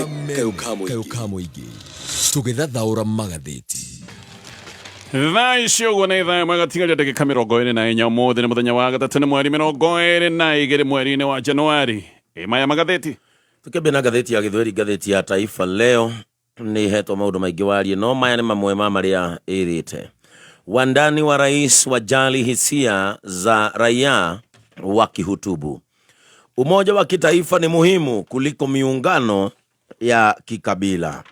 Kameme kayũ ka mũingĩ tũgĩthathaũra magathĩti. Thaa ici ũguo nĩ thaa ĩmwe gatigaria ndagĩka 24. Ũmũthĩ nĩ mũthenya wa gatatũ, nĩ mweri 22 mweri-inĩ wa Januari. Ĩ maya magathĩti. Tũkĩambia na ngathĩti ya Gĩthweri, ngathĩti ya Taifa Leo nĩ ĩhetwo maũndũ maingĩ warie, no maya nĩ mamwe ma marĩa ĩrĩte. Wandani wa rais wajali hisia za raia wakihutubu. Umoja wa kitaifa ni muhimu kuliko miungano ya kikabila.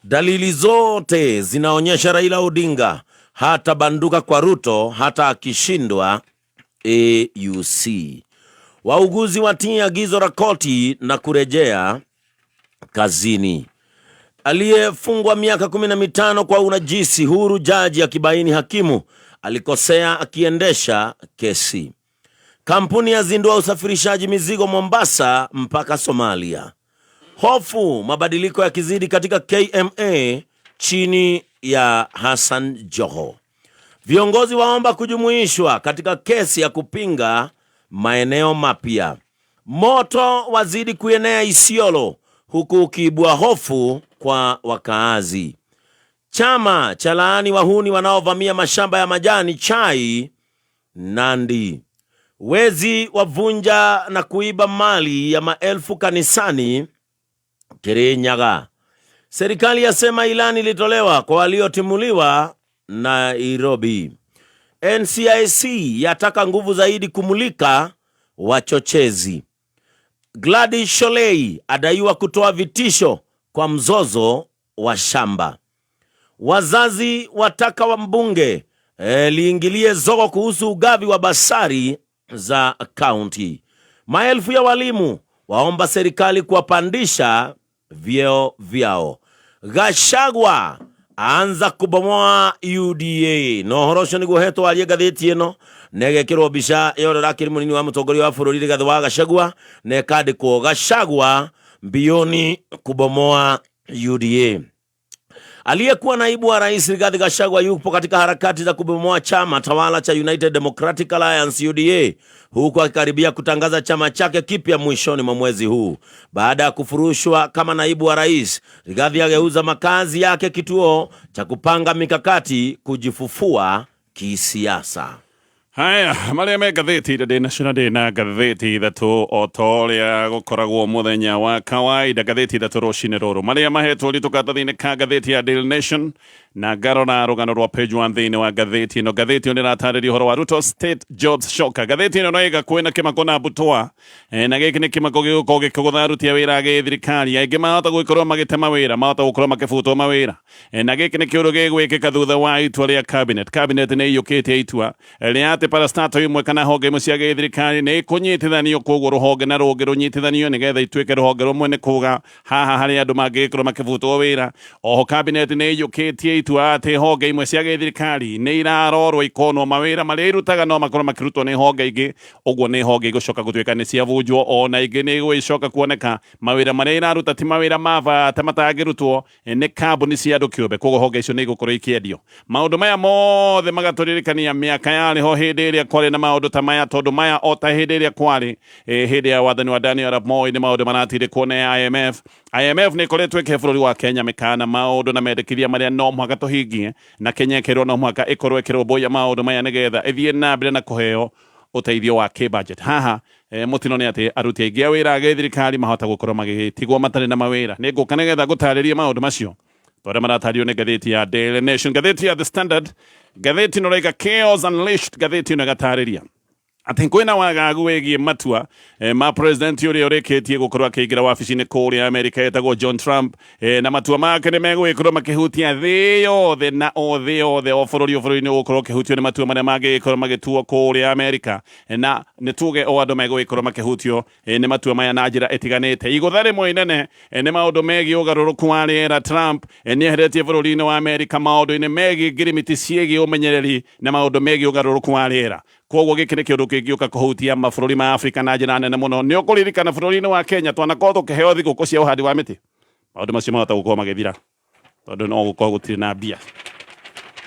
Dalili zote zinaonyesha Raila Odinga hatabanduka kwa Ruto hata akishindwa AUC. Wauguzi watii agizo la koti na kurejea kazini. Aliyefungwa miaka 15 kwa unajisi huru, jaji akibaini hakimu alikosea akiendesha kesi. Kampuni yazindua usafirishaji mizigo Mombasa mpaka Somalia. Hofu mabadiliko yakizidi katika KMA chini ya Hassan Joho. Viongozi waomba kujumuishwa katika kesi ya kupinga maeneo mapya. Moto wazidi kuenea Isiolo huku ukiibua hofu kwa wakaazi. Chama cha laani wahuni wanaovamia mashamba ya majani chai Nandi. Wezi wavunja na kuiba mali ya maelfu kanisani Kirinyaga. Serikali yasema ilani ilitolewa kwa waliotimuliwa Nairobi. NCIC yataka nguvu zaidi kumulika wachochezi. Gladys Sholei adaiwa kutoa vitisho kwa mzozo wa shamba. Wazazi wataka wa mbunge liingilie zogo kuhusu ugavi wa basari za kaunti. Maelfu ya walimu waomba serikali kuwapandisha vyeo vyao. Gachagua aanza kubomoa UDA. No horo ũcio nĩguo hetwo warie ngathĩti ĩno na ĩgekĩrwo mbica ya ũrĩa ũrakĩrĩ mũnini wa mũtongoria wa bũrũri Rigathĩ wa Gachagua na ĩkandĩkwo Gachagua mbioni kubomoa UDA. Aliyekuwa naibu wa rais Rigathi Gachagua yupo katika harakati za kubomoa chama tawala cha United Democratic Alliance UDA, huku akikaribia kutangaza chama chake kipya mwishoni mwa mwezi huu. Baada ya kufurushwa kama naibu wa rais, Rigathi ageuza makazi yake kituo cha kupanga mikakati kujifufua kisiasa. Haya marĩa me ngathĩti iria ndĩ nacio, na ndĩ na ngathĩti ithatũ o ta ũrĩa gũkoragwo mũthenya wa kawaida, ngathĩti ithatũ rũcinĩ rũrũ. Marĩa mahetwo ũritũ karatathi-inĩ ka ngathĩti ya Daily Nation, na ngarora rũgano rwa page 1 thĩinĩ wa ngathĩti ĩno. Ngathĩti ĩno nĩratarĩria ũhoro wa Ruto State Jobs Shocker. Ngathĩti ĩno no ĩga kwĩna kĩmako na mbutwa, na gĩkĩ nĩ kĩmako gĩgũkorwo gĩkĩgũtha aruti a wĩra a gĩthirikari. Aingĩ mahota gũgĩkorwo magĩte mawĩra, mahota gũkorwo makĩbutwo mawĩra. Na gĩkĩ nĩ kĩũndũ gĩgwĩkĩka thutha wa itua rĩa cabinet. Cabinet nĩ iyũkĩtie itua rĩa atĩ parastato imwe kana honge imwe cia gĩthirikari nĩ ikũnyitithanio, koguo rũhonge na rũngĩ rũnyitithanio nĩgetha ituĩke rũhonge rũmwe, nĩ kuga haha harĩ andũ mangĩgĩkorwo makĩbutwo wĩra. Oho cabinet nĩ iyũkĩtie itua atĩ honge imwe cia gĩthirikari nĩ irarorwo ikonwo mawĩra marĩa irutaga no makorwo makĩrutwo nĩ honge ingĩ, ũguo nĩ honge igũcoka gũtuĩka nĩ ciabunjwo. Ona ingĩ nĩ igũgĩcoka kuoneka mawĩra marĩa iraruta ti mawĩra ma bata matangĩrutwo nĩ kambuni cia andũ kĩũmbe, koguo honge icio nĩ igũkorwo ikĩendio. Maũndũ maya mothe magatũririkania mĩaka yarĩ ho hĩndĩ ĩrĩa kwarĩ na maũndũ ta maya, tondũ maya o ta hĩndĩ ĩrĩa kwarĩ hĩndĩ ya wathani wa Daniel Arap Moi nĩ maũndũ maratindĩkwo nĩ IMF. IMF nĩ ĩkoretwo ĩkĩhe bũrũri wa Kenya mĩkana, maũndũ na mendekithia marĩa no mũhaka tũhingie, na Kenya ĩkerwo no mũhaka ĩkorwo ĩkĩrũmbũiya maũndũ maya nĩgetha ĩthiĩ na mbere na kũheo ũteithio wa kĩ-budget. Haha mũtino nĩ atĩ aruti aingĩ a wĩra a gĩthirikari mahota gũkorwo magĩtigwo matarĩ na mawĩra. Nĩ ngũka nĩgetha ngũtarĩrie maũndũ macio tondũ maratarĩrio nĩ ngathĩti ya Daily Nation. Ngathĩti ya The Standard, ngathĩti ĩno ĩraiga chaos unleashed. Ngathĩti ĩno ĩgatarĩria atĩ kwĩna wagagu wĩgiĩ matua ma president ũrĩa ũrĩkĩtie gũkorwo akĩingĩra wabici-inĩ kũrĩa Amerika etagwo John Trump, na matua make nĩ megũgĩkorwo makĩhutia thĩ yothe, na o thĩ yothe, o bũrũri o bũrũri nĩ ũgũkorwo ũkĩhutio nĩ matua marĩa mangĩgĩkorwo magĩtuo kũrĩa Amerika, na nĩ tuge o andũ megũgĩkorwo makĩhutio nĩ matua maya na njĩra ĩtiganĩte. Igũtha rĩmwe inene nĩ maũndũ megiĩ ũgarũrũku wa rĩera. Trump nĩ eheretie bũrũri-inĩ wa Amerika maũndũ-inĩ megiĩ ngirimiti ciĩgiĩ ũmenyereri na maũndũ megiĩ ũgarũrũku wa rĩera. Koguo gĩkĩ nĩ kĩũndũ kĩngĩũka kũhutia mabũrũri ma Afrika na njĩra nene mũno. Nĩ ũkũririkana bũrũri-inĩ wa Kenya twanakorwo tũkĩheo thigũkũ cia ũhandi wa mĩtĩ. Maũndũ macio mahota gũkorwo magĩthira tondũ no gũkorwo gũtirĩ na mbia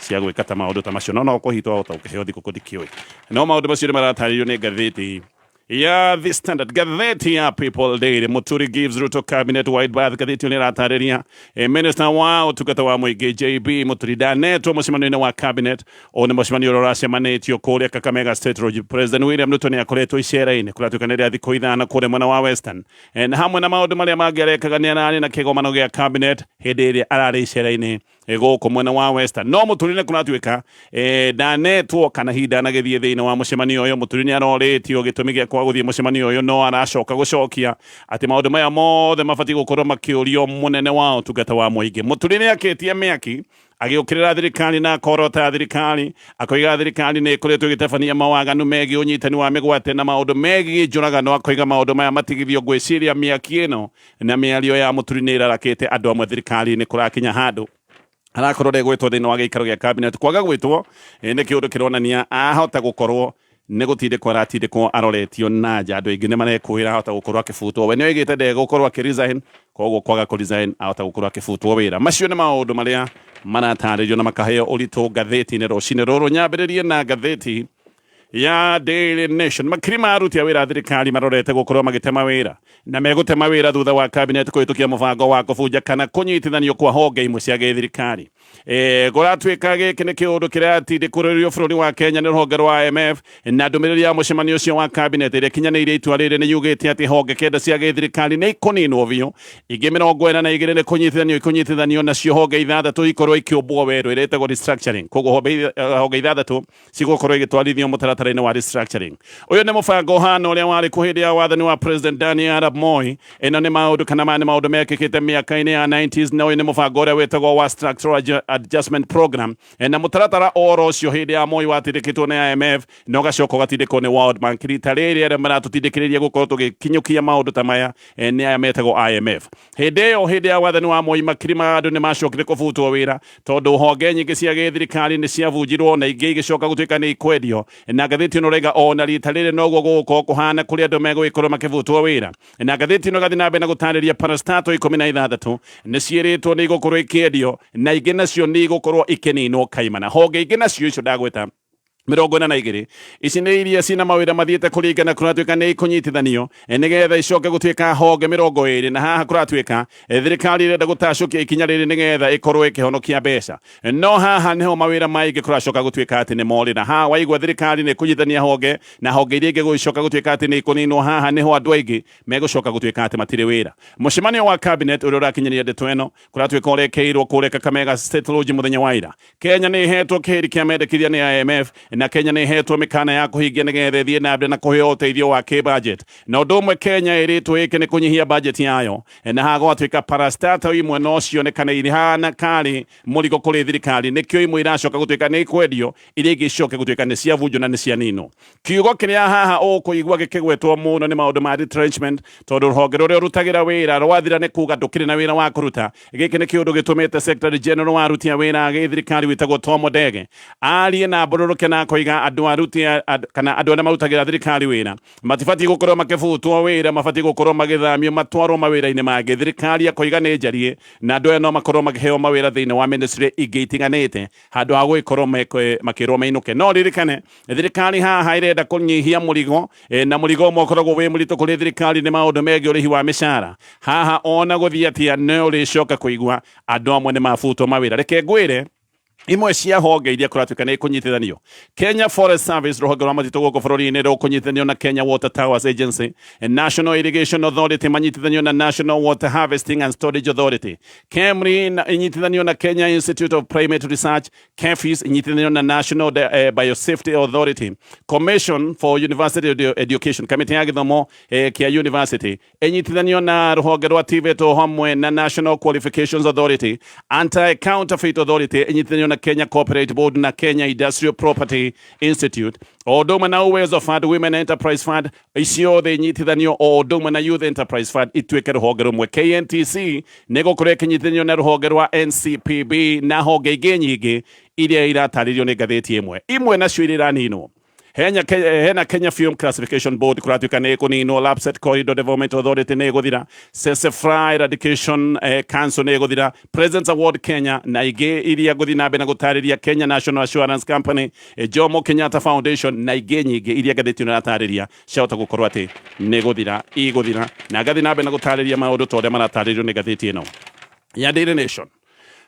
cia gwĩka ta maũndũ ta macio, no no kũhitwo wahota gũkĩheo thigũkũ, ndikĩũĩ. No maũndũ macio nĩ maratarĩrio nĩ ngathĩti Ya The Standard, ngathĩti ya People Daily, Muturi gives Ruto cabinet wide berth. Ngathĩti ĩyo nĩ ĩratarĩria minister wa ũtungata wa mũingĩ JB Muturi ndanetwo mũcemanio-inĩ wa cabinet. Ũyũ nĩ mũcemanio ũrĩa ũracemanĩtio kũrĩa Kakamega State Lodge. President William Ruto nĩ akoretwo icera-inĩ kũratuĩka nĩ rĩa thikũ 5 kũrĩa mwena wa Western. Na hamwe na maũndũ marĩa mangĩ arekaga nĩ ararĩ na kĩgomano gĩa cabinet hĩndĩ ĩrĩa ararĩ icera-inĩ gũkũ mwena wa Western. No Mũturi nĩ kũratuĩka ndanetwo kana hihi ndanagĩthiĩ thĩinĩ wa mũcemanio ũyũ. Mũturi nĩ arorĩtio gĩtũmi gĩa kwaga gũthiĩ mũcemanio ũyũ, no aracoka gũcokia atĩ maũndũ maya mothe mabatiĩ gũkorwo makĩũrio mũnene wa ũtungata wa mũingĩ. Mũturi nĩ akĩtie mĩaki agĩũkĩrĩra thirikari na akorota thirikari, akoiga thirikari nĩ ĩkoretwo ĩgĩtabania mawaganu megiĩ ũnyitani wa mĩgwate na maũndũ megiĩ njũragano. Akoiga maũndũ maya matigithio. Ngwĩciria mĩaki ĩno na mĩario ya Mũturi nĩ ĩrarakĩte andũ amwe thirikari-inĩ. Kũrakinya handũ arakorwo ndegwĩtwo thĩinĩ wa gĩikaro gĩa cabinet. Kwaga gwĩtwo nĩ kĩũndũ kĩronania ahota gũkorwo nĩ gũtindĩkwo aratindĩkwo aroretio na nja. Andũ aingĩ nĩ marekũĩra ahota gũkorwo akĩbutwo. We nĩ oigĩte ndegũkorwo akĩresign, koguo kwaga kũresign ahota gũkorwo akĩbutwo wĩra. Macio nĩ maũndũ marĩa maratarĩrio na makaheo ũritũ ngathĩti-inĩ rũcinĩ rũrũ. Nyambĩrĩrie na ngathĩti ya Daily Nation. Makiri ma aruti a wĩra a thirikari marorete gũkorwo magĩtema wĩra na megũtema wĩra thutha wa cabinet kũhĩtũkia mũbango wa kũbunja kana kũnyitithanio kwa honge imwe cia gĩthirikari. Kũratuĩka gĩkĩ nĩ kĩũndũ kĩratindĩkũrĩrio bũrũri wa Kenya nĩ rũhonge rwa IMF, na ndũmĩrĩri ya mũcemanio ũcio wa cabinet ĩrĩa ĩkinyanĩirie itua rĩrĩ nĩ yugĩte atĩ honge 9 cia gĩthirikari nĩ ikũninwo biũ, ingĩ 42 nĩ kũnyitithanio ikũnyitithanio, nacio honge 6 ikorwo ikĩũmbwo werũ ĩrĩa ĩtagwo restructuring. Koguo honge 6 cigũkorwo igĩtwarithio mũtaratara-inĩ wa restructuring. Ũyũ nĩ mũbango ũhana ũrĩa warĩ kuo hĩndĩ ya wathani wa President Daniel Arap Moi. Ĩno nĩ maũndũ kana maya nĩ maũndũ mekĩkĩte mĩaka-inĩ ya 90s, na ũyũ nĩ mũbango ũrĩa wĩtagwo wa Structural Adjustment Program. Na mũtaratara oro ũcio hĩndĩ ya Moi watindĩkĩtwo nĩ IMF na ũgacoka ũgatindĩkwo nĩ World Bank. Rita rĩrĩ arĩa maratũtindĩkĩrĩria gũkorwo tũgĩkinyũkia maũndũ ta maya nĩ aya metagwo IMF. Hĩndĩ ĩyo, hĩndĩ ya wathani wa Moi, makiri ma andũ nĩ macokire kũbutwo wĩra tondũ honge nyingĩ cia gĩthirikari nĩ ciabunjirwo na ingĩ igĩcoka gũtuĩka nĩ ikwendio. Na ngathĩti ĩno raiga ona rita rĩrĩ noguo gũgũkorwo kũhana kũrĩ andũ megũgĩkorwo makĩbutwo wĩra. Na ngathĩti ĩno ĩgathiĩ na mbere na gũtarĩria parastato 16 nĩ ciĩrĩtwo nĩ igũkorwo ikĩendio na ingĩ nacio nĩ igũkorwo ikĩninwo kaimana. Honge ingĩ nacio icio ndagweta 42 ici nĩ iria cina mawĩra mathiĩte kũringana kũratuĩka nĩ ikũnyitithanio nĩgetha icoke gũtuĩka honge 20. Na haha kũratuĩka thirikari ĩrenda gũtacũkia ikinya rĩrĩ nĩgetha ĩkorwo ĩkĩhonokia mbeca, no haha nĩho mawĩra maingĩ kũracoka gũtuĩka atĩ nĩ morĩra. Haha waigua thirikari nĩ kũnyitithania honge na honge iria ingĩ gũcoka gũtuĩka atĩ nĩ ikũninwo, haha nĩho andũ aingĩ megũcoka gũtuĩka atĩ matirĩ wĩra. Mũcemanio wa cabinet ũrĩa ũrakinyanĩria ndeto ĩno kũratuĩka ũrekeirwo kũrĩa Kakamega State Lodge mũthenya wa ira. Kenya nĩ ĩhetwo kĩhĩri kĩa mendekithia nĩ IMF, na Kenya nĩ ĩhetwo mĩkana ya kũhingia nĩgetha ĩthiĩ na mbere na kũheo ũteithio wa kĩ-budget. Na ũndũ ũmwe Kenya ĩrĩtwo ĩke nĩ kũnyihia budget yayo, na haha gwatuĩka parastatal imwe no cionekane ihana karĩ mũrigo kũrĩ thirikari, nĩkĩo imwe iracoka gũtuĩka nĩ ikwendio, iria ingĩ icoke gũtuĩka nĩ ciabunjwo na nĩ cianinwo. Kiugo kĩrĩa haha ũkũigua gĩkĩgwetwo mũno nĩ maũndũ ma retrenchment, tondũ rũhonge rũrĩa ũrutagĩra wĩra rwathira nĩ kuga ndũkĩrĩ na wĩra wa kũruta. Gĩkĩ nĩ kĩũndũ gĩtũmĩte Secretary General wa aruti a wĩra a gĩthirikari wĩtagwo Tom Odege arie na mbũrũrũke na akoiga andũ aruti kana andũ arĩa marutagĩra thirikari wĩra matibatiĩ gũkorwo makĩbutwo wĩra, mabatiĩ gũkorwo magĩthamio matwarwo mawĩra-inĩ mangĩ. Thirikari akoiga nĩ njarie na andũ aya no makorwo makĩheo mawĩra thĩinĩ wa ministry ingĩ itiganĩte handũ ha gũgĩkorwo makĩrwo mainũke. No ririkane thirikari haha ĩrenda kũnyihia mũrigo, na mũrigo ũmwe ũkoragwo wĩ mũritũ kũrĩ thirikari nĩ maũndũ megiĩ ũrĩhi wa mĩcara. Haha ona gũthiĩ atĩa nĩ ũrĩcoka kũigua andũ amwe nĩ mabutwo mawĩra. Reke ngwĩre imwe cia honge iria kũratuĩka nĩ ikũnyitithanio. Kenya Forest Service, rũhonge rwa matitũ gũkũ bũrũri-inĩ, rũkũnyitithanio na Kenya Water Towers Agency. National Irrigation Authority manyitithanio na National Water Harvesting and Storage Authority. KEMRI inyitithanio na Kenya Institute of Primate Research. KEPHIS inyitithanio na National Biosafety Authority. Commission for University Education, kamĩtĩ ya gĩthomo kĩa university, inyitithanio na rũhonge rwa TVET o hamwe na National Qualifications Authority. Anti Counterfeit Authority inyitithanio na Kenya Corporate Board na Kenya Industrial Property Institute, o ũndũ ũmwe na Uwezo Fund, Women Enterprise Fund, ciothe inyitithanio o ũndũ ũmwe na Youth Enterprise Fund ituĩke rũhonge rũmwe. KNTC nĩ gũkorwo ĩkĩnyitithanio na rũhonge rwa NCPB na honge ingĩ nyingĩ iria iratarĩrio nĩ ngathĩti ĩmwe. Imwe nacio iria iraninwo Henya hena Kenya Film Classification Board kũratuĩka nĩ ĩkũninwo. Lapsset Corridor Development Authority nĩ ĩgũthira. Tsetse Fly Eradication Council nĩ ĩgũthira. President's Award Kenya na ingĩ iria ngũthiĩ na mbere na gũtarĩria, Kenya National Assurance Company, Jomo Kenyatta Foundation na ingĩ nyingĩ iria ngathĩti ĩno ĩratarĩria ciahota gũkorwo atĩ nĩ gũthira igũthira. Na ngathiĩ na mbere na gũtarĩria maũndũ ta ũrĩa maratarĩrio nĩ ngathĩti ĩno ya Daily Nation.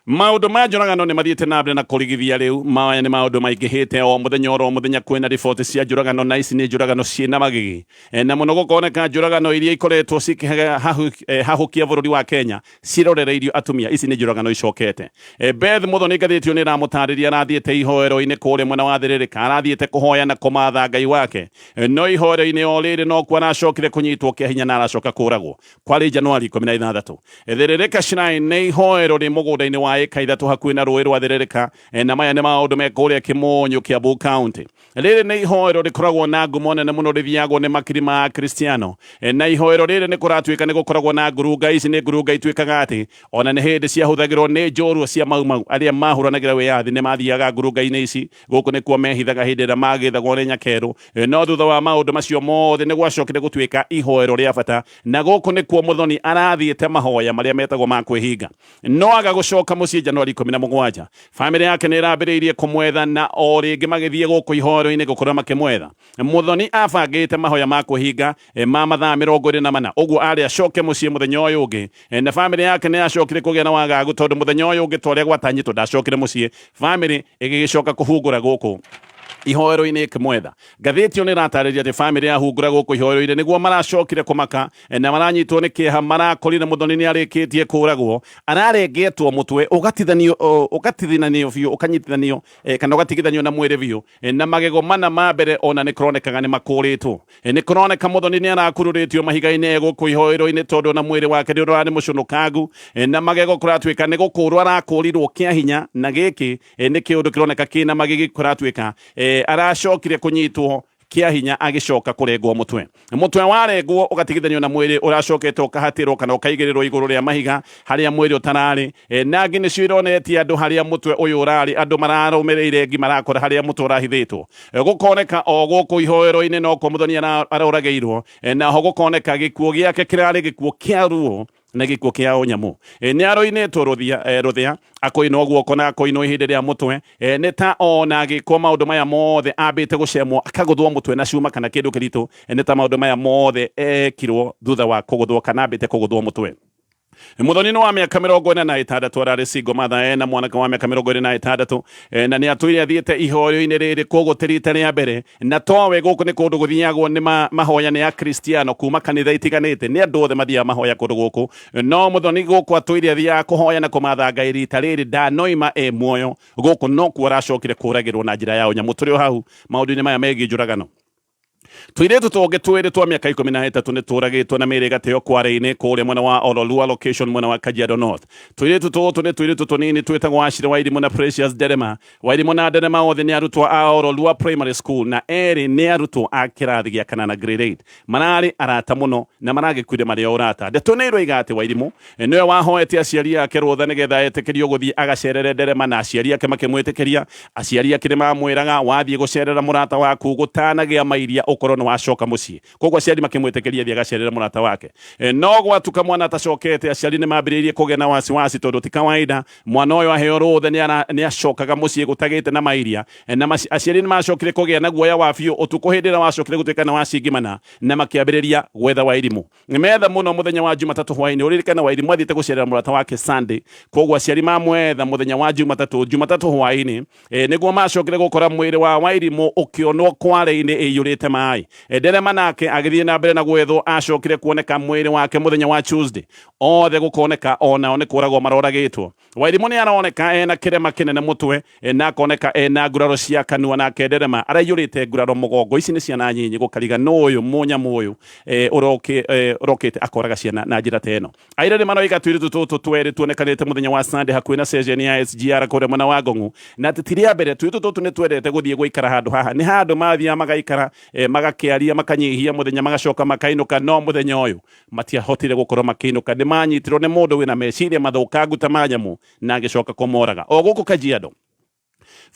Maũndũ ma njũragano nĩ mathiĩte na mbere na kũrigithia rĩu. Maya nĩ maũndũ maingĩhĩte o mũthenya oro mũthenya, kwĩna riboti cia njũragano, na ici nĩ njũragano ciĩna magigi. Na mũno gũkoneka njũragano iria ikoretwo cikĩhahũkia bũrũri wa Kenya cirorereirio atumia. Ici nĩ njũragano icokete. Beth Muthoni, ngathĩti ĩyo nĩ ĩramũtarĩria, arathiĩte ihoero-inĩ kũrĩa mwena wa Thĩrĩrĩka, arathiĩte kũhoya na kũmatha Ngai wake, no ihoero-inĩ o rĩrĩ nokuo aracokire kũnyitwo kĩa hinya na aracoka kũragwo. Kwarĩ Januari 16. Thĩrĩrĩka Shrine nĩ ihoero rĩ mũgũnda-inĩ wa ĩka 3 hakuhĩ na rũĩ rwa Thĩrĩrĩka, na maya nĩ maũndũ me kũrĩa Kĩmũnyũ, Kiambu County. Rĩrĩ nĩ ihoero rĩkoragwo na ngumo nene mũno, rĩthiagwo nĩ makiri ma Akristiano, na ihoero rĩrĩ nĩ kũratuĩka nĩ gũkoragwo na ngurunga. Ici nĩ ngurunga ituĩkaga atĩ ona nĩ hĩndĩ ciahũthagĩrwo nĩ njorua cia Mau Mau arĩa mahũranagĩra wĩyathi. Nĩ mathiaga ngurunga-inĩ ici, gũkũ nĩkuo mehithaga hĩndĩ ĩrĩa magĩthagwo nĩ nyakerũ. No thutha wa maũndũ macio mothe nĩ gwacokire gũtuĩka ihoero rĩa bata, na gũkũ nĩkuo Muthoni arathiĩte mahoya marĩa metagwo ma kwĩhinga, no aga gũcoka mũciĩ Januari 17. Bamĩrĩ yake nĩ ĩrambĩrĩirie kũmwetha na o rĩngĩ magĩthiĩ gũkũ ihoero-inĩ gũkorwo makĩmwetha. Muthoni abangĩte mahoya ma kwĩhinga ma mathaa 24, ũguo arĩ acoke mũciĩ mũthenya ũyũ ũngĩ, na bamĩrĩ yake nĩ yacokire kũgĩa na wagagu tondũ mũthenya ũyũ ũngĩ ta ũrĩa gwatanyĩtwo ndacokire mũciĩ. Bamĩrĩ ĩgĩgĩcoka kũhungũra gũkũ ihoero-inĩ ĩkĩmwetha. Ngathĩti ĩyo nĩ ĩratarĩria atĩ bamĩrĩ yahungũra gũkũ ihoero-inĩ nĩguo maracokire kũmaka na maranyitwo nĩ kĩeha marakorire Muthoni nĩ arĩkĩtie kũragwo. Ararengetwo mũtwe ũgatithanio, ũgatithanio biũ, ũkanyitithanio kana ũgatigithanio na mwĩrĩ biũ, na magego mana ma mbere ona nĩ kũronekaga nĩ makũrĩtwo. Nĩ kũroneka Muthoni nĩ arakururĩtio mahiga-inĩ gũkũ ihoero-inĩ tondũ na mwĩrĩ wake nĩ ũrarĩ mũcũnũkangu, na magego kũratuĩka nĩ gũkũrwo arakũrirwo kĩa hinya, na gĩkĩ nĩ kĩũndũ kĩroneka kĩna magigi. Kũratuĩka aracokire kũnyitwo kĩa hinya agĩcoka kũrengwo mũtwe. Mũtwe warengwo ũgatigithanio na mwĩrĩ, ũracokete ũkahatĩrwo kana ũkaigĩrĩrwo igũrũ rĩa mahiga harĩa mwĩrĩ ũtararĩ. Na ngi nĩcio ironetie andũ harĩa mũtwe ũyũ ũrarĩ. Andũ mararũmĩrĩire ngi marakora harĩa mũtwe ũrahithĩtwo. Gũkoneka o gũkũ ihoero-inĩ nokuo Muthoni aroragĩirwo, naho gũkoneka gĩkuũ gĩake kĩrarĩ gĩkuũ kĩa ruo na gĩkuũ kĩa ũnyamũ. Nĩ aroinĩtwo rũthĩa, akoinwo guoko na akoinwo ihĩndĩ rĩa mũtwe. Nĩ ta ona agĩkwo maũndũ maya mothe ambĩte gũcemwo, akagũthwo mũtwe na cuma kana kĩndũ kĩritũ. Nĩ ta maũndũ maya mothe ekirwo thutha wa kũgũthwo kana ambĩte kũgũthwo mũtwe. Muthoni nĩ wa mĩaka 46, ararĩ single mother, ena mwanake wa mĩaka 26, na nĩ atũire athiĩte ihoero-inĩ rĩrĩ, koguo ti rita rĩa mbere. Na towe, gũkũ nĩ kũndũ gũthiagwo nĩ mahoya nĩ Akristiano kuma kanitha itiganĩte, nĩ andũ othe mathiaga mahoya kũndũ gũkũ. No Muthoni gũkũ atũire athiaga kũhoya na kũmatha Ngai, rita rĩrĩ ndanoima e muoyo. Gũkũ nokuo aracokire kũragĩrwo na njĩra ya ũnyamũ. Tũrĩ o hau maũndũ-inĩ maya megiĩ njũragano, tũirĩtu tũngĩ twĩrĩ twa mĩaka 13 nĩ tũragĩtwo na mĩĩrĩ ĩgateo kware-inĩ kũrĩa mwena wa Ololua location, mwena wa Kajiado North. Tũirĩtu tũtũ nĩ tũirĩtu tũnini twĩtagwo Ashire Wairimũ na Precious Nderema. Wairimũ na Nderema othe nĩ arutwo a Ololua Primary School na erĩ nĩ arutwo a kĩrathi gĩa kanana, grade 8. Mararĩ arata mũno na maragĩkuire marĩ o ũrata. Ndeto nĩ iroiga atĩ Wairimũ nĩwe wahoete aciari ake rũtha nĩgetha etĩkĩrio gũthiĩ agacerere Nderema, na aciari ake makĩmwĩtĩkĩria. Aciari ake nĩ mamwĩraga, wathiĩ gũcerera mũrata waku gũtanagĩa mairia ũkorwo nĩ wacoka mũciĩ. Koguo aciari makĩmwĩtĩkĩria athiĩ agacerere mũrata wake. No gwatuka mwana atacokete, aciari nĩ mambĩrĩirie kũgĩa na wasiwasi tondũ ti kawaida mwana ũyũ aheo rũtha nĩ acokaga mũciĩ gũtagĩte na mairia. Na aciari nĩ macokire kũgĩa na guoya wa biũ ũtukũ hĩndĩ ĩrĩa wacokire gũtuĩka nĩ wacingimana, na makĩambĩrĩria gwetha Wairimũ. Metha mũno mũthenya wa Jumatatũ hwaĩ-inĩ. Ũririkane Wairimũ athiĩte gũcerera mũrata wake Sunday, koguo aciari mamwetha mũthenya wa Jumatatũ hwaĩ-inĩ, nĩguo macokire gũkora mwĩrĩ wa Wairimũ ũkĩonwo kware-inĩ ĩiyũrĩte maĩ. Nderema nake agĩthiĩ na mbere na gwethwo, acokire kuoneka mwĩrĩ wake mũthenya wa Tuesday. Othe gũkoneka onao nĩ kũragwo maroragĩtwo. Wairimũ nĩ aroneka ena kĩrema kĩnene mũtwe, na akoneka ena nguraro cia kanua, nake Nderema araiyũrĩte nguraro mũgongo. Ici nĩ ciana nyinyi, gũkariga nũ ũyũ mũnyamũ ũyũ ũrokĩte akoraga ciana na njĩra ta ĩno. Aira nĩ maroiga tũirĩtu tũtũ twerĩ tuonekanĩte mũthenya wa Sunday hakuhĩ na ceceni ya SGR kũrĩa mwena wa Ngong'u, na atĩ ti rĩa mbere tũirĩtu tũtũ nĩ twendete gũthiĩ gũikara handũ haha. Nĩ handũ mathiaga magaikara, magakĩaria, makanyihia mũthenya, magacoka makainũka. No mũthenya ũyũ matiahotire gũkorwo makĩinũka, nĩ manyitirwo nĩ mũndũ wĩna meciria mathũkangu ta ma nyamũ na agĩcoka kũmoraga. O gũkũ Kajiado,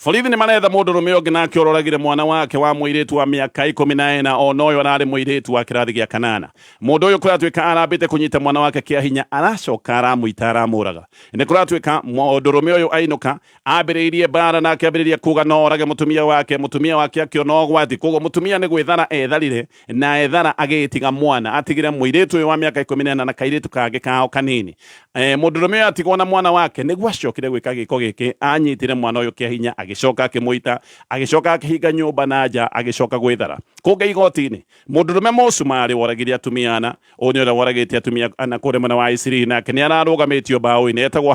Borithi nĩ maretha mũndũrũme ũngĩ nake ũroragire mwana wake wa mũirĩtu wa mĩaka 14, ona ũyũ ararĩ mũirĩtu wa kĩrathi gĩa kanana. Mũndũ ũyũ kũratuĩka arambĩte kũnyita mwana wake kĩa hinya, aracoka aramũita, aramũraga. Nĩ kũratuĩka mũndũrũme ũyũ ainũka ambĩrĩirie mbara na akĩambĩrĩria kuga no orage mũtumia wake. Mũtumia wake akĩona ũgwati, koguo mũtumia nĩ gwĩthara etharire, na ethara agĩtiga mwana, atigire mũirĩtu ũyũ wa mĩaka 14 na kairĩtu kangĩ kao kanini. Mũndũrũme ũyũ atigwo na mwana wake nĩguo acokire gwĩka gĩko gĩkĩ. Anyitire mwana ũyũ kĩa hinya, agĩcoka akĩmũita, agĩcoka akĩhinga nyũmba na nja, agĩcoka gwĩthara. Kũngĩ igoti-inĩ, mũndũrũme mũcumarĩ woragire atumia ana, ũyũ nĩ ũrĩa woragĩte atumia ana kũrĩa mwena wa Isiri, nake nĩ ararũgamĩtio mbaũ-inĩ, etagwo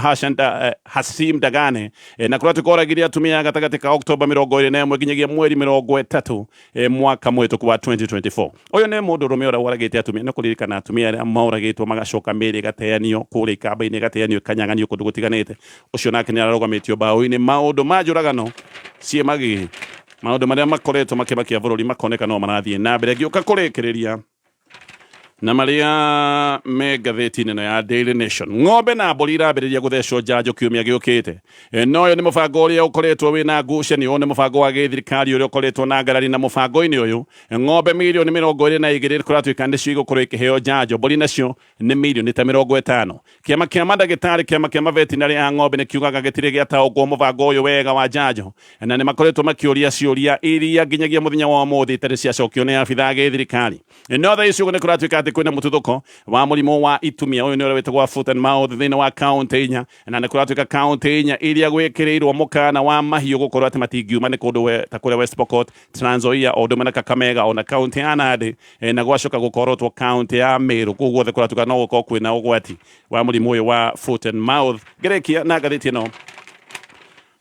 Hasim Dagane, na kũrĩa tukoragire atumia gatagatĩ ka Oktoba 21 nginyagia mweri 30 mwaka mũhĩtũku wa 2024. Ũyũ nĩ mũndũrũme ũrĩa woragĩte atumia. Nĩ kũririkana atumia arĩa moragĩtwo magacoka mĩĩrĩ ĩgateanio kũrĩa ikamba-inĩ, ĩgateanio ĩkanyaganio kũndũ gũtiganĩte. Ũcio nake nĩ ararũgamĩtio mbaũ-inĩ. Maũndũ ma njũragano ciĩ magigi, maũndũ marĩa makoretwo makĩmakia bũrũri makoneka no marathiĩ na mbere. Ngĩũka kũrĩkĩrĩria na marĩa me ngathĩti-inĩ ĩno ya Daily Nation, ng'ombe na mbũri irambĩrĩria gũthecwo njanjo kiumia gĩũkĩte. No ũyũ nĩ mũbango ũrĩa ũkoretwo wĩna ngucanio, nĩ mũbango wa gĩthirikari ũrĩa ũkoretwo na ngarari. Na mũbango-inĩ ũyũ, ng'ombe mirioni 22 kũratuĩka nĩcio igũkorwo ikĩheo njanjo, mbũri nacio nĩ mirioni ta 50. Kĩama kĩa mandagĩtarĩ, kĩama kĩa mavetinarĩ a ng'ombe nĩ kiugaga gĩtirĩ gĩataũkwo mũbango ũyũ wega wa njanjo, na nĩ makoretwo makĩũria ciũria iria nginyagia mũthenya wa ũmũthĩ itarĩ ciacokio nĩ abithaa a gĩthirikari. No thaa ici ũguo nĩ kũratuĩka atĩ kwĩna mũtuthũko wa mũrimũ wa itumia, ũyũ nĩ ũrĩa wĩtagwo wa foot and mouth, thĩinĩ wa kaũntĩ inya, na nĩ kũratuĩka kaũntĩ inya iria gwĩkĩrĩirwo mũkana wa mahiũ gũkorwo atĩ matingiuma nĩ kũndũ ta kũrĩa West Pokot, Trans Nzoia, o ũndũ ũmwe na Kakamega, ona kaũntĩ ya Nandi, na gwacoka gũkorotwo kaũntĩ ya Meru. Kũu guothe kũratuĩka no gũkorwo kwĩna ũgwati wa mũrimũ ũyũ wa foot and mouth. Ngĩrĩkia na ngathĩti ĩno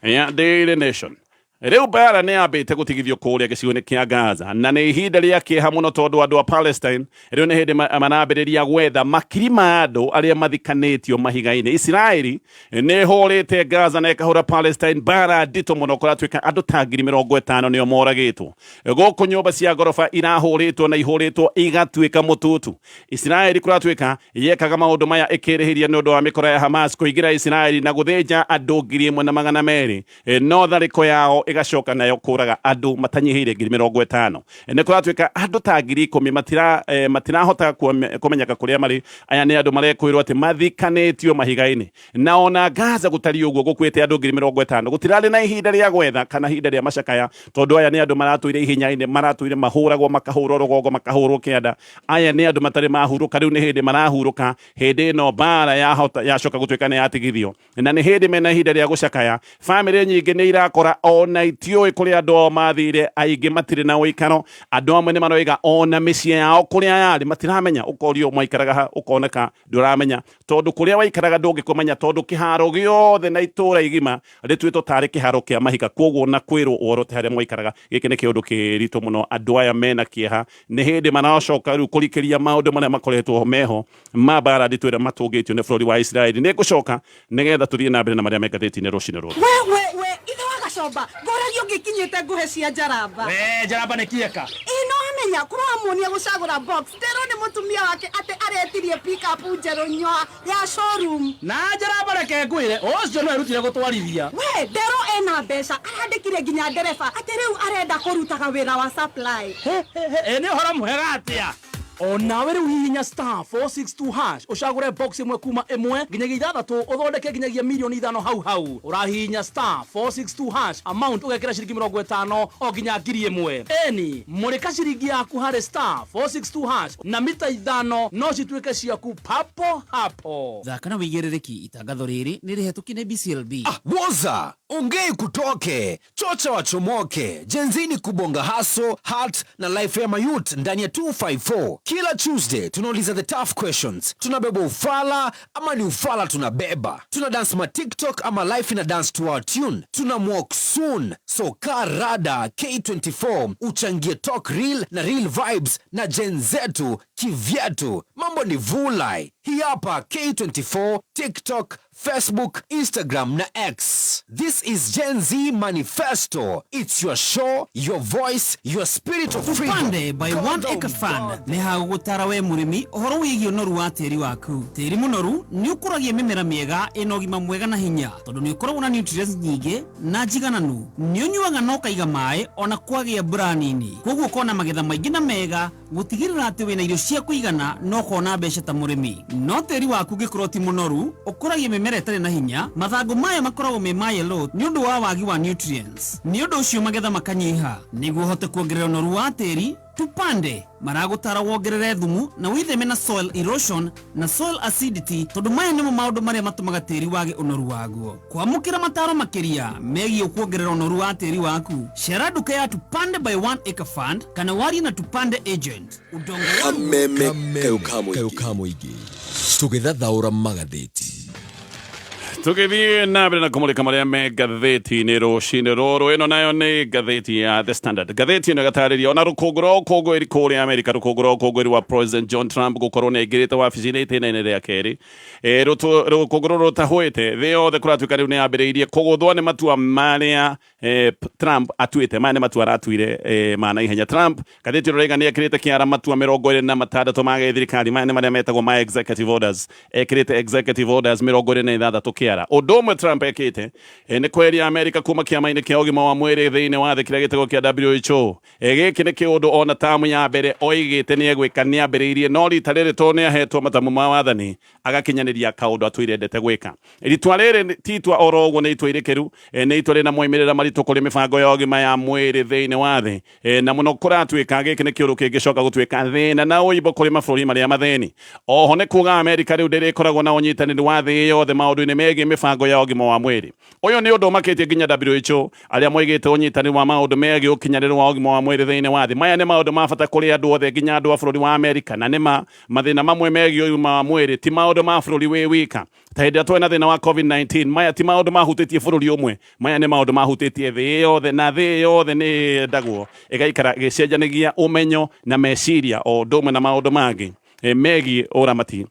ya Daily Nation, rĩu mbara nĩ yambĩte gũtigithio kũrĩa gĩcigo-inĩ kĩa Gaza, na nĩ ihinda rĩa kĩeha mũno tondũ andũ a Palestine rĩu nĩ hĩndĩ marambĩrĩria gwetha makiri ma andũ arĩa mathikanĩtio mahiga-inĩ. Isiraeli nĩ ĩhũrĩte Gaza na ĩkahũra Palestine mbara nditũ mũno. Kũratuĩka andũ ta 50,000 nĩo moragĩtwo gũkũ. Nyũmba cia ngoroba irahũrĩtwo na ihũrĩtwo igatuĩka mũtutu. Isiraeli kũratuĩka yekaga maũndũ maya ĩkĩrĩhĩria nĩ ũndũ wa mĩkora ya Hamas kũingĩra Isiraeli na gũthĩnja andũ 1,200. No tharĩko yao ĩgacoka nayo kũraga andũ matanyihĩire 50,000. Nĩ kũratuĩka andũ ta 10,000 matirahota kũmenyeka kũrĩa marĩ. Aya nĩ andũ marekwĩrwo atĩ mathikanĩtio mahiga-inĩ. Na ona Gaza gũtariĩ ũguo, gũkuĩte andũ 50,000, gũtirarĩ na ihinda rĩa gwetha kana ihinda rĩa macakaya, tondũ aya nĩ andũ maratũire ihenya-inĩ, maratũire mahũragwo, makahũrwo rũgongo, makahũrwo kĩanda. Aya nĩ andũ matarĩ mahurũka, rĩu nĩ hĩndĩ marahurũka. Hĩndĩ ĩno mbara yahota yacoka gũtuĩka nĩ yatigithio, na nĩ hĩndĩ mena ihinda rĩa gũcakaya. Bamĩrĩ nyingĩ nĩ irakora ona itiũĩ kũrĩa andũ ao mathire, aingĩ matirĩ na ũikaro. Andũ amwe nĩ maroiga ona mĩciĩ yao kũrĩa yarĩ matiramenya. Ũkorio mwaikaraga ha, ũkoneka ndũramenya, tondũ kũrĩa waikaraga ndũngĩkũmenya, tondũ kĩharo gĩothe na itũũra igima rĩtuĩtwo tarĩ kĩharo kĩa mahiga. Koguo na kwĩrwo ũhoro ti harĩa mwaikaraga, gĩkĩ nĩ kĩũndũ kĩritũ mũno. Andũ aya mena kĩeha, nĩ hĩndĩ maracoka rĩu kũrikĩria maũndũ marĩa makoretwo meho ma mbara nditũ ĩrĩa matũngĩtio nĩ bũrũri wa Isiraeli. Nĩ ngũcoka nĩgetha tũthiĩ na mbere na marĩa me ngathĩti-inĩ rũcinĩ rũrũ. We we, ithe wa Gacomba, ngoragia ũngĩkinyĩte ngũhe cia njaramba. We njaramba nĩ kieka. Ĩ no amenya kũramuonia gũcagũra box. Nderwo nĩ mũtumia wake atĩ aretirie pickup njerũ nyoa ya showroom. Na njaramba, reke ngwĩre, ũcio no erutire gũtwarithia. We nderwo ena mbeca, arandĩkire nginya ndereba atĩ rĩu arenda kũrutaga wĩra wa supply. Ĩ nĩ ũhoro mwega atĩa. Onawe rĩu hihinya *462# ũcagũre box ĩmwe kuma ĩmwe nginyagia ithathatũ, ũthondeke nginyagia 5 mirioni hau hau. Ũrahihinya *462# amount ũgekĩra ciringi 50 o nginya 1,000. Eni mũrĩka ciringi yaku harĩ *462# na mita ithano no cituĩke ciaku papo hapo. Thaka na wĩigĩrĩrĩki. Itangatho rĩrĩ nĩ rĩhetũkie nĩ BCLB. Woza ongei kutoke chocha wachomoke. Gen Z ni kubonga hustle, heart na life ya mayouth ndani ya 254. Kila Tuesday tunauliza the tough questions. Tunabeba ufala ama ni ufala tunabeba? Tuna dance ma TikTok ama life ina dance to our tune? Tuna walk soon, so kaa rada. K24 uchangie talk real na real vibes na Gen zetu kivyetu. Mambo ni vulai. Hii hapa K24, TikTok. Facebook, Instagram na X. This is Gen Z Manifesto. It's your show, your voice, your spirit of freedom. Tupande by One Acre Fund nĩ ha gũgũtara we mũrĩmi ũhoro wĩgiĩ ũnoru wa tĩri waku. Tĩri mũnoru nĩ ũkũragia mĩmera mĩega ĩna ũgima mwega na hinya tondũ nĩ ũkoragwo na nutrients nyingĩ na njigananu. Nĩ ũnyuaga na ũkaiga maĩ ona kwagĩa mbura nini, koguo ũkona magetha maingĩ na mega gũtigĩrĩra atĩ wĩna irio cia kũigana na ũkona mbeca ta mũrĩmi. No tĩri waku ũngĩkorwo ti mũnoru, ũkũragia mĩmera ĩtarĩ na hinya, mathangũ mayo makoragwo me ma yellow nĩ ũndũ wa wagi wa nutrients. Nĩ ũndũ ũcio magetha makanyiha. Nĩguo ũhote kuongerera ũnoru wa tĩri, Tupande maragũtara wongerere thumu na wĩtheme na soil erosion na soil acidity tondũ maya nĩmo maũndũ marĩa matũmaga tĩri wage ũnoru waguo. Kwamũkĩra mataro makĩria megiĩ kuongerera ũnoru wa tĩri waku, cera nduka ya Tupande by One Acre Fund kana warie na Tupande agent. Udongo wangu Kameme kayũ ka mũingĩ tũgĩthathaũra magathĩti. Tũgĩthiĩ na mbere na kũmũrĩka marĩa me ngathĩti-inĩ rũcinĩ rũrũ. Ĩno nayo nĩ ngathĩti ya The Standard. Ngathĩti ĩno ĩgatarĩria ona rũkũngũ rwa ũkũngũĩri kũrĩa Amerika, rũkũngũ rwa ũkũngũĩri wa President John Trump gũkorwo nĩ aingĩrĩte wabici-inĩ itĩna-inĩ rĩa kerĩ. Rũkũngũ rũrũ rũtahũĩte thĩ yothe kũratuĩka rĩu nĩ yambĩrĩirie kũgũthwo nĩ matua marĩa Trump atuĩte. Maya nĩ matua aratuire ma naihenya. Trump, ngathĩti ĩno ĩrauga, nĩ ekĩrĩte kĩara matua 26 ma gĩthirikari. Maya nĩ marĩa metagwo ma executive orders. Ekĩrĩte executive orders 26 kĩara. Ũndũ ũmwe Trump ekĩte nĩ kweheria Amerika kuma kĩama-inĩ kĩa ũgima wa mwĩrĩ thĩinĩ wa thĩ kĩrĩa gĩtagwo kĩa WHO. Gĩkĩ nĩ kĩũndũ ona tamu ya mbere oigĩte nĩ egwĩka nĩ ambĩrĩirie, no rita rĩrĩ tondũ nĩ ahetwo matamu ma wathani agakinyanĩria kaũndũ atũire endete gwĩka. Ritua rĩrĩ ti itua oro ũguo, nĩ itua irĩkĩru, nĩ itua rĩna moimĩrĩra maritũ kũrĩ mĩbango ya ũgima ya mwĩrĩ thĩinĩ wa thĩ, na mũno kũratuĩka gĩkĩ nĩ kĩũndũ kĩngĩcoka gũtuĩka thĩna na ũimbo kũrĩ mabũrũri marĩa mathĩni. Oho nĩ kuga Amerika rĩu ndĩrĩkoragwo na ũnyitanĩri wa thĩ yothe maũndũ-inĩ megiĩ mĩbango ya ũgima wa mwĩrĩ. Ũyũ nĩ ũndũ ũmakĩtie nginya WHO arĩa moigĩte ũnyitanĩri wa maũndũ megiĩ ũkinyanĩru wa ũgima wa mwĩrĩ thĩinĩ wa thĩ, maya nĩ maũndũ ma bata kũrĩ andũ othe nginya andũ a bũrũri wa Amerika. Na nĩma mathĩna mamwe megiĩ ũgima wa mwĩrĩ ti maũndũ ma bũrũri wĩ wika, ta hĩndĩ ĩrĩa twarĩ na thĩna wa COVID-19. Maya ti maũndũ mahutĩtie bũrũri ũmwe, maya nĩ maũndũ mahutĩtie thĩ yothe, na thĩ yothe nĩ yendagwo ĩgaikara ĩgĩcenjanagia ũmenyo na meciria o ũndũ ũmwe na maũndũ mangĩ megiĩ ũramati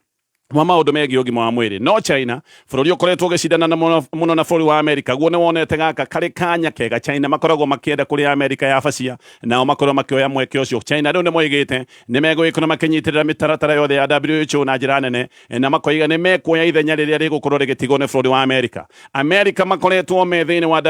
wa maũndũ megiĩ ũgima wa mwĩrĩ. No China, bũrũri ũkoretwo ũgĩcindana na mũno mũno na bũrũri wa Amerika, guo nĩ wonete gaka karĩ kanya kega. China makoragwo makĩenda kũrĩa Amerika yabacia, nao makorwo makĩoya mweke ũcio. China rĩu nĩ moigĩte nĩ megũgĩkorwo makĩnyitĩrĩra mĩtaratara yothe ya WHO na njĩra nene, na makoiga nĩ mekuoya ithenya rĩrĩa rĩgũkorwo rĩgĩtigwo nĩ bũrũri wa Amerika. Amerika makoretwo me thĩinĩ wa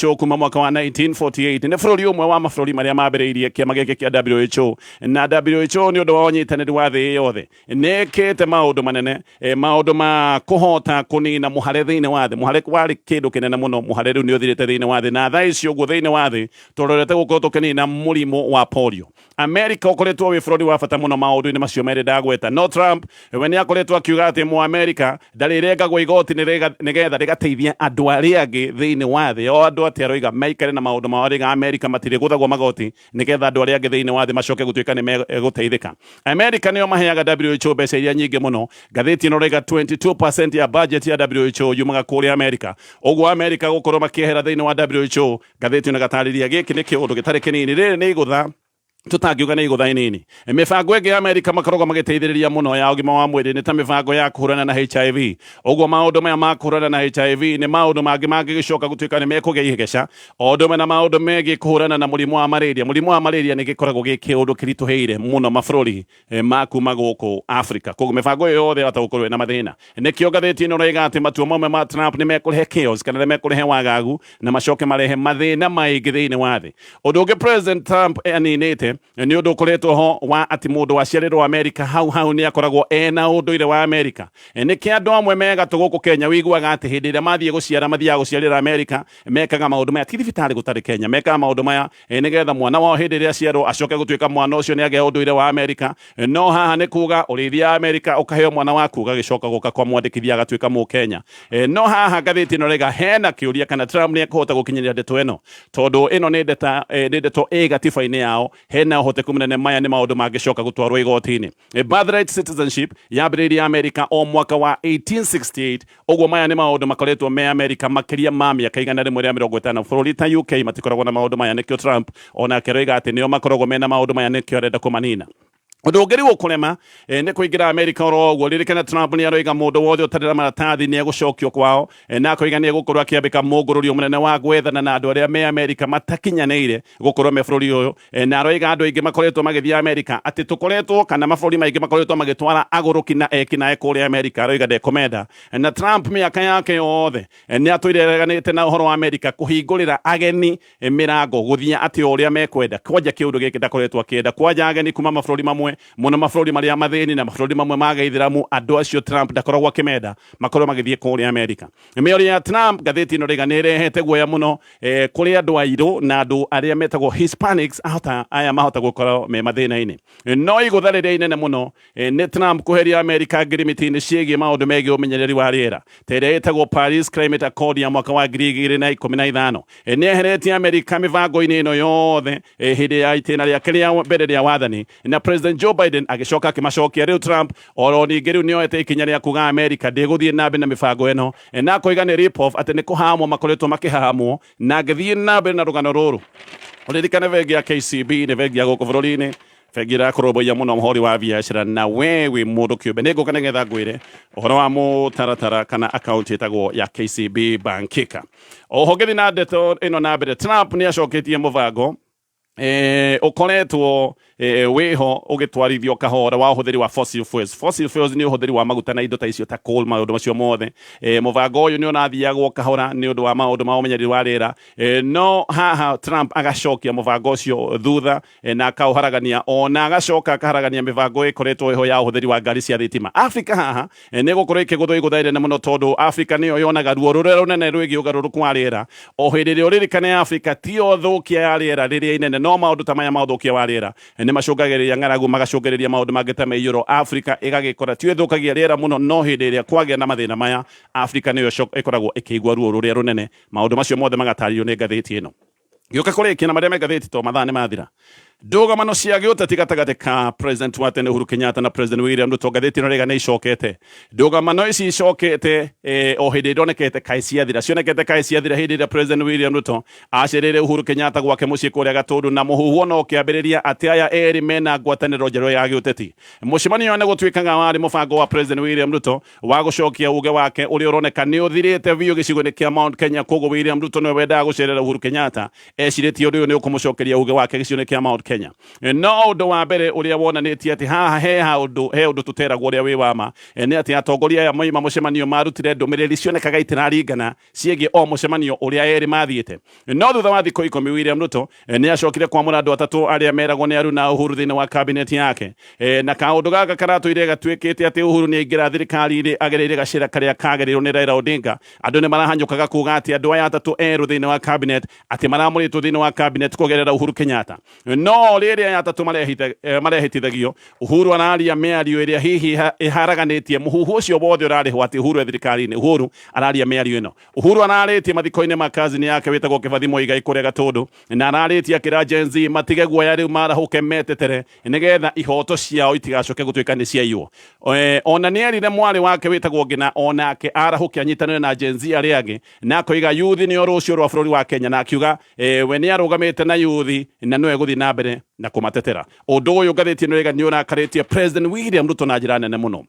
WHO kuma mwaka wa 1948. Nĩ bũrũri ũmwe wa mabũrũri marĩa mambĩrĩirie kĩama gĩkĩ kĩa WHO, na WHO nĩ ũndũ wa ũnyitanĩri wa thĩ yothe nĩ ĩkĩte maũndũ manene, maũndũ ma kũhota kũnina mũhare thĩinĩ wa thĩ. Mũhare warĩ kĩndũ kĩnene mũno, mũhare rĩu nĩ ũthirĩte thĩinĩ wa thĩ, na thaa ici ũguo thĩinĩ wa thĩ tũrorete gũkorwo tũkĩnina mũrimũ wa polio. Amerika ũkoretwo wĩ bũrũri wa bata mũno maũndũ-inĩ macio merĩ ndagweta. No Trump we nĩ akoretwo akiuga atĩ Mũamerika ndarĩrengagwo igoti nĩgetha rĩgateithia andũ arĩa angĩ thĩinĩ wa thĩ. O andũ atĩ aroiga maikare na maũndũ mao, arĩga Amerika matirĩgũthagwo magoti nĩgetha andũ arĩa angĩ thĩinĩ wa thĩ macoke gũtuĩka nĩ megũteithĩka. Amerika nĩo maheaga WHO mbeca iria nyingĩ mũno. Ngathĩti ĩno ĩroiga 22% ya budget ya WHO yumaga kũrĩa Amerika. Ũguo Amerika gũkorwo makĩehera thĩinĩ wa WHO, ngathĩti ĩno ĩgatarĩria gĩkĩ nĩ kĩũndũ gĩtarĩ kĩnini. Rĩrĩ nĩ igũtha tũtangiuga nĩ igũtha inini. Mĩbango ĩngĩ ya Amerika makoragwo magĩteithĩrĩria mũno ya ũgima wa mwĩrĩ nĩ ta mĩbango ya kũhũrana na HIV. Ũguo maũndũ maya ma kũhũrana na HIV nĩ maũndũ mangĩ mangĩgĩcoka gũtuĩka nĩ mekũgĩa ihĩgĩca, o ũndũ ũmwe na maũndũ megiĩ kũhũrana na mũrimũ wa malaria. Mũrimũ wa malaria nĩ gĩkoragwo gĩ kĩũndũ kĩritũhĩire mũno mabũrũri ma kuma gũkũ Africa. Koguo mĩbango ĩyo yothe yahota gũkorwo ĩna mathĩna. Nĩkĩo ngathĩti ĩno ĩroiga atĩ matua mamwe ma Trump nĩ mekũrehe chaos kana nĩ mekũrehe wagagu na macoke marehe mathĩna maingĩ thĩinĩ wa thĩ. Ũndũ ũngĩ President Trump aninĩte nĩ ũndũ ũkoretwo ho wa atĩ mũndũ waciarĩrwo Amerika hau hau nĩ akoragwo ena ũndũire wa Amerika. Nĩkĩ andũ amwe megatũ gũkũ Kenya wiguaga atĩ hĩndĩ ĩrĩa mathiĩ gũciara mathiaga gũciarĩra Amerika, mekaga maũndũ maya ti thibitarĩ gũtarĩ Kenya, mekaga maũndũ maya nĩgetha mwana wao hĩndĩ ĩrĩa aciarwo acoke gũtuĩka mwana ũcio nĩ agĩa ũndũire wa Amerika. No haha nĩ kuga ũrĩthiaga Amerika ũkaheo mwana waku ũgagĩcoka gũka kwa mwandĩkithia agatuĩka Mũkenya. No haha ngathĩti ĩno ĩraiga hena kĩũria kana Trump nĩ ekũhota gũkinyĩria ndeto ĩno, tondũ ĩno nĩ ndeta nĩ ndeto ĩ gatiba-inĩ yao. Hena ũhoteku mũnene maya nĩ maũndũ mangĩcoka gũtwarwo igoti-inĩ. Birthright citizenship yambĩrĩirie Amerika o mwaka wa 1868. Ũguo maya nĩ maũndũ makoretwo me Amerika makĩria ma mĩaka 150. Bũrũri ta UK matikoragwo na maũndũ maya, nĩkĩo Trump onake aroiga atĩ nĩo makoragwo mena maũndũ maya, nĩkĩo arenda kũmanina. Ũndũ ũngĩ rĩu ũkũrema nĩ kũingĩra Amerika oro ũguo. Ririkana Trump nĩ aroiga mũndũ wothe ũtarĩ na maratathi nĩ egũcokio kwao, na akoiga nĩ egũkorwo akĩambĩka mũngũrũrio mũnene wa gwethana na andũ arĩa me Amerika matakinyanĩire gũkorwo me bũrũri ũyũ. Na aroiga andũ aingĩ makoretwo magĩthiĩ Amerika atĩ tũkoretwo kana mabũrũri maingĩ makoretwo magĩtwara agũrũki na ekinaĩ kũrĩa Amerika, aroiga ndekũmenda. Na Trump mĩaka yake yothe nĩ atũire areganĩte na ũhoro wa Amerika kũhingũrĩra ageni mĩrango gũthiĩ atĩ o ũrĩa mekwenda. Kwanja kĩũndũ gĩkĩ ndakoretwo akĩenda kwanja ageni kuma mabũrũri mamwe mũno, mabũrũri marĩa mathĩni na mabũrũri mamwe ma gĩithĩramu, andũ acio Trump ndakoragwo akĩmenda makorwo magĩthiĩ kũrĩa Amerika. Mĩario ya Trump ngathĩti ĩno rĩga nĩ ĩrehete guoya mũno kũrĩ andũ airũ na andũ arĩa metagwo Hispanics, ahota aya mahota gũkorwo me mathĩna-inĩ. No igũtha rĩrĩa inene mũno nĩ Trump kũheria Amerika ngirimiti-inĩ ciĩgiĩ maũndũ megiĩ ũmenyereri wa rĩera ta ĩrĩa ĩtagwo Paris Climate Accord ya mwaka wa 2015. Nĩ eheretie Amerika mĩbango-inĩ ĩno yothe hĩndĩ ya itĩna rĩake rĩa mbere rĩa wathani, na President Joe Biden agĩcoka akĩmacokia. Rĩu Trump oro ningĩ rĩu nĩoete ikinya rĩa kuga Amerika ndĩgũthiĩ na mbere na mĩbango ĩno, na akoiga nĩ rip off, atĩ nĩ kũhamwo makoretwo makĩhamwo. Na ngĩthiĩ na mbere na rũgano rũrũ, ũririkane bengi ya KCB nĩ bengi ya gũkũ bũrũri-inĩ, bengi ĩrakũrũmbũiya mũno mũhũri wa biacara na we wĩ mũndũ kĩũmbe. Nĩ ngũka nĩgetha ngwĩre ũhoro wa mũtaratara kana akaunti ĩtagwo ya KCB Bankika. Oho ngĩthiĩ na ndeto ĩno na mbere, Trump nĩ acoketie mũbango ũkoretwo wĩho ũgĩtwarithio kahora wa ũhũthĩri wa fossil fuels. Fossil fuels nĩ ũhũthĩri wa maguta na indo ta icio ta coal, maũndũ macio mothe. Mũbango ũyũ nĩ ũrathiagwo kahora nĩ ũndũ wa maũndũ ma ũmenyereri wa rĩera, no haha Trump agacokia mũbango ũcio thutha, na akaũharagania, ona agacoka akaharagania mĩbango ĩkoretwo ĩho ya ũhũthĩri wa ngari cia thitima. Afrika haha nĩ gũkorwo ĩkĩgũthwo igũtha inene mũno, tondũ Afrika nĩyo yonaga ruo rũrĩa rũnene rwĩgiĩ ũgarũrũku wa rĩera. O hĩndĩ ĩrĩa ũririkane Afrika tiyo thũkia ya rĩera rĩrĩa inene, no maũndũ ta maya ma ũthũkia wa rĩera nĩ macũngagĩrĩria ng'aragu, magacũngĩrĩria maũndũ mangĩ ta mĩiyũro. Afrika ĩgagĩkora tiyo ĩthũkagia rĩera mũno, no hĩndĩ ĩrĩa kwagĩa na mathĩna maya, Afrika nĩyo ĩkoragwo ĩkĩigua ruo rũrĩa rũnene. Maũndũ macio mothe magatarĩrio nĩ ngathĩti ĩno. Gĩũka kũrĩkia na marĩa me ngathĩti to mathaa nĩ mathira. Ndũgamano cia gĩũteti gatagatĩ ka President wa tene Uhuru Kenyatta na President William Ruto, ngathĩti ĩno rĩga nĩ icokete. Ndũgamano ici icokete o hĩndĩ ironekete kaĩ ciathira, cionekete kaĩ ciathira hĩndĩ ĩrĩa President William Ruto acereire Uhuru Kenyatta gwake mũciĩ kũrĩa Gatũndũ, na mũhuhu ona ũkĩambĩrĩria atĩ aya erĩ mena ngwatanĩro njerũ ya gĩũteti. Mũcemanio nĩ gũtuĩkaga warĩ mũbango wa President William Ruto wa gũcokia uge wake ũrĩa ũroneka nĩ ũthirĩte biũ gĩcigo-inĩ kĩa Mount Kenya. Koguo William Ruto nĩwe wendaga gũcerera Uhuru Kenyatta, ecirĩtie ũndũ ũyũ nĩ ũkũmũcokeria uge wake gĩcigo-inĩ kĩa Mount Kenya. No ũndũ wa mbere ũrĩa wonanĩtie atĩ haha he ũndũ he ũndũ tũteragwo ũrĩa wĩ wa ma nĩ atĩ atongoria aya moima mũcemanio marutire ndũmĩrĩri cionekaga itiraringana ciĩgiĩ o mũcemanio ũrĩa erĩ mathiĩte. No thutha wa thikũ 10 William Ruto nĩ acokire kwamũra andũ atatũ arĩa meragwo nĩ aruna Uhuru thĩinĩ wa cabinet yake, na kaũndũ gaka karatũire gatuĩkĩte atĩ Uhuru nĩ aingĩra thirikari-inĩ agereire gacĩra karĩa kagereirwo nĩ Raila Odinga. Andũ nĩ marahanyũkaga kuga atĩ andũ aya atatũ erũ thĩinĩ wa cabinet atĩ maramũrĩtwo thĩinĩ wa cabinet kũgerera Uhuru Kenyatta. No rĩrĩa aya atatũ marehĩtithagio, Uhuru araria mĩario ĩrĩa hihi ĩharaganĩtie mũhuhu ũcio wothe ũrarĩhwo atĩ Uhuru e thirikari-inĩ. Uhuru araria mĩario ĩno, Uhuru ararĩtie mathiko-inĩ ma cousin yake wĩtagwo Kĩbathi Muigai kũrĩa Gatũndũ, na ararĩtie akĩra Gen Z matige guoya, rĩu marahũke metetere nĩgetha ihoto ciao itigacoke gũtuĩka nĩ ciaiywo. Ona nĩ erire mwarĩ wake wĩtagwo Ngina onake arahũke anyitanĩre na Gen Z arĩa angĩ, na akoiga yuthi nĩo rũciũ rwa bũrũri wa Kenya, na akiuga we nĩ arũgamĩte na yuthi na nĩwe gũthiĩ na mbere na kũmatetera. Ũndũ ũyũ ngathĩti ĩno ĩga nĩ ũrakarĩtie President William Ruto na njĩra nene mũno.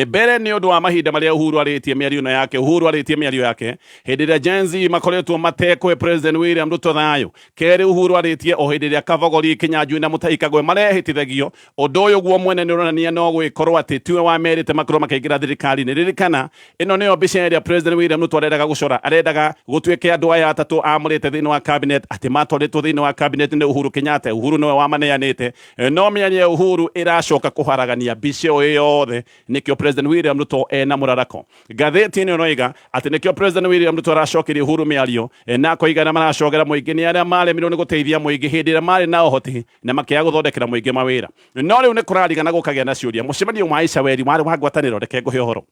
Mbere nĩ ũndũ wa mahinda marĩa Uhuru arĩtie mĩario ĩno yake. Uhuru arĩtie mĩario yake hĩndĩ ĩrĩa Gen Z makoretwo matekũhe President William Ruto thayũ. Kerĩ, Uhuru arĩtie o hĩndĩ ĩrĩa Kavogori, Kinyanjui na Mutahi Kagwe marehĩtithagio. Ũndũ ũyũ guo mwene nĩ ũronania no gwĩkorwo atĩ tiwe wamerĩte makorwo makĩingĩra thirikari-inĩ. Ririkana ĩno nĩyo mbica ĩrĩa President William Ruto arendaga gũcora, arendaga gũtuĩke andũ aya atatũ amũrĩte thĩinĩ wa cabinet atĩ matwarĩtwo thĩinĩ wa cabinet nĩ Uhuru Kenyatta. Uhuru nĩwe wamaneanĩte, no mĩario ya Uhuru ĩracoka kũharagania mbica ĩyo yothe. Nĩkĩo President William Ruto ena mũrarako. Ngathĩti ĩno ĩroiga atĩ nĩkĩo President William Ruto aracokeria Uhuru mĩario, na akoiga arĩa maracogera mũingĩ nĩ arĩa maremirwo nĩ gũteithia mũingĩ hĩndĩ ĩrĩa marĩ na ũhoti na makĩaga gũthondekera mũingĩ mawĩra. No rĩu nĩ kũrarigana gũkagĩa na ciũria, mũcemanio wa Icaweri warĩ wa ngwatanĩro? Reke ngũhe ũhoro.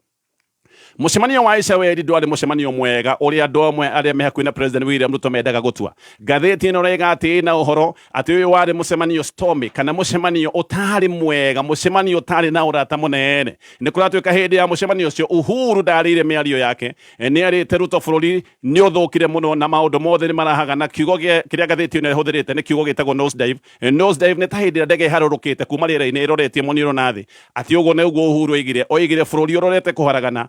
Mũcemanio wa Icaweri ndwarĩ mũcemanio mwega ũrĩa andũ amwe arĩa me hakuhĩ na President William Ruto mendaga gũtua. Ngathĩti ĩno ĩroiga atĩ ĩna ũhoro atĩ ũyũ warĩ mũcemanio stormy kana mũcemanio ũtarĩ mwega, mũcemanio ũtarĩ na ũrata mũnene. Nĩ kũratuĩka hĩndĩ ya mũcemanio ũcio Uhuru ndarĩire mĩario yake, nĩ erĩte Ruto bũrũri nĩ ũthũkire mũno na maũndũ mothe nĩ marahaga na kiugo kĩrĩa ngathĩti ĩno ĩhũthĩrĩte nĩ kiugo gĩtagwo nosedive. Nosedive nĩ ta hĩndĩ ĩrĩa ndege ĩharũrũkĩte kuma rĩera-inĩ ĩroretie mũniũrũ na thĩ. Atĩ ũguo nĩguo Uhuru oigire, oigire bũrũri ũrorete kũharagana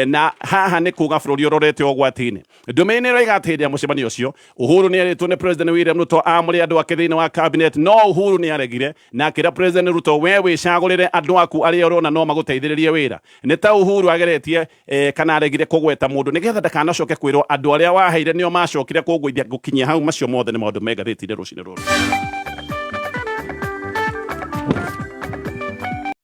na haha nĩ kuga bũrũri ũrorete ũgwati-inĩ. Ndũmĩrĩri nĩ ĩroiga atĩ hĩndĩ ya mũcemanio ũcio Uhuru nĩ erĩtwo nĩ President William Ruto aamũre andũ ake thĩinĩ wa cabinet, no Uhuru nĩ aregire na akĩra President Ruto we wĩcagũrĩre andũ aku arĩa ũrona no magũteithĩrĩrie wĩra. Nĩ ta Uhuru ageretie kana aregire kũgweta mũndũ nĩgetha ndakanacoke kwĩrwo andũ arĩa waheire nĩo macokire kũngũithia. Gũkinyia hau macio mothe nĩ maũndũ me ngathĩti-inĩ rũcinĩ rũrũ.